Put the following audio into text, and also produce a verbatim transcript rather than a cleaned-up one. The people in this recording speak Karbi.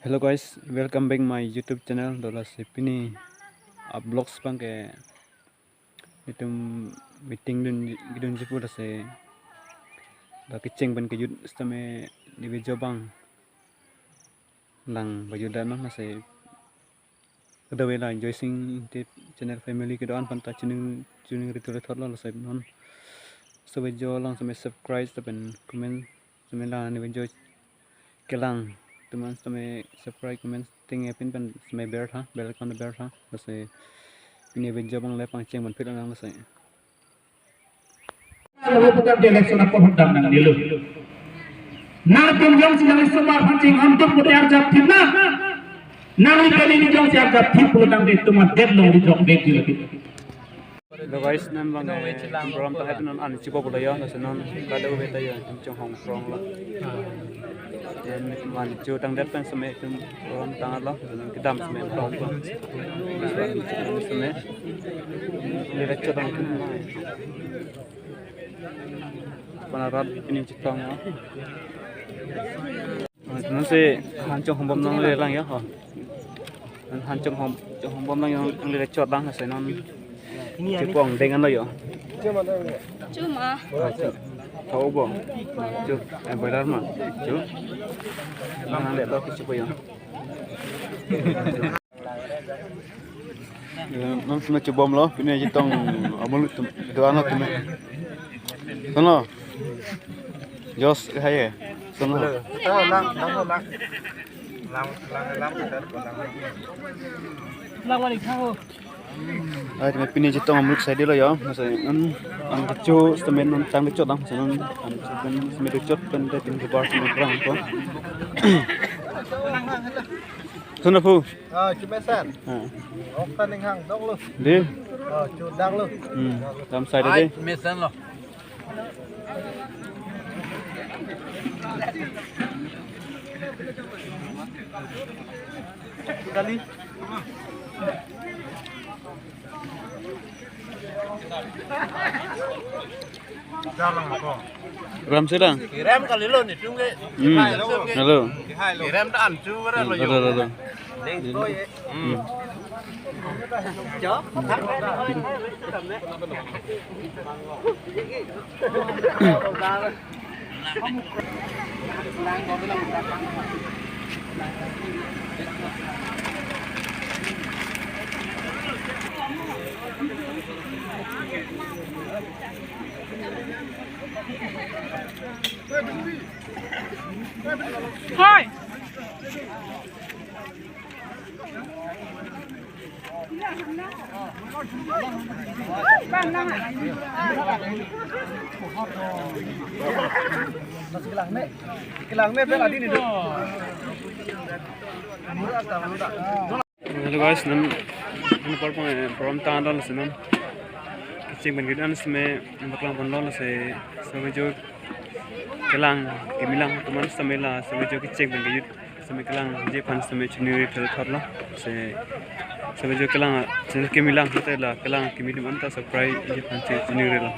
Hello guys, welcome back my YouTube channel. Dola si pini a vlogs abang ke itum meeting dun, dun jipu lasi la kecheng pen kejut sitame nebe jo abang lang baju dan lasi kedo-an la Joysing Ingti channel family kedo-an aphan ta chuning chuning ri tu le thot lo lasi non sitame jo lang sitame subscribe lapen comment sitame la nebe jo kelang atum an sitame subscribe comment ting epin pen sitame ber tha, bell icon ber tha, lasi pini video abang le pangcheng ban phit lang lasi. Lalu putar di election apor hundang nang nilu. Nangtum jongsi nang isomar pangcheng hantum putar arjap thip na. Nangli kali ni jongsi arjap thip pulo nang de tum an dead long di jok bek di lagi. Hello guys, non abang, eh, program ta happen non an chipo pulo yo, lasi non kado beta yo, itum chonghong prong lo. Itum an chu tangdet pen sitame itum program tang lo, lasi non kedam sitame prong lo. Sitame le lecture tang itum. Pana rat pini chetong lo. Nonsi han chonghong bom nanglelang ya ho. Han chonghong, chonghong bom nang yang le chot lang lasi non. Chepong deng an lo yo. Chuma. Tau bo. Chu, eh, boiler ma. Chu. Nang le lo kechepo yo. Ya, non sitame chebom lo, pini chetong amul atum, do-an atum. Sono. Jos, hai. Sono. Lang, lang, lang. Lang, lang, lang, lang. Lang, lang, lang. Ai, tame pini chetong amul sai di lo yo. Masa non an kecho sitame non tang kecho dang, masa non an sitame sitame kecho pen te tin kebar sitame perang ko. Sono phu. Ah, chu mesen. Ah. Ok ta ning hang dok lo. Di. Ah, chu dak lo. Hmm. Tam sai de. Ai, chu mesen lo. Kali. Ram sedang. Rem kali lo ni tung ke. Hmm. Hello. Rem ta an chu bara lo yo. Hello, hello. Deng to ye. Hmm. Hi. Hello guys, non, non apor pang, eh, program tang dolo si non. Kecheng pen kejut an sitame paklang pon dolo si, sitame jo kelang, kemilang atum an sitame la, sitame jo kecheng pen kejut, sitame kelangji aphan sitame choningri thot lo. Si, sitame jo kelang, channel kemilang hote la, kelang kemi atum an ta subscribe ji aphan si choningri lo.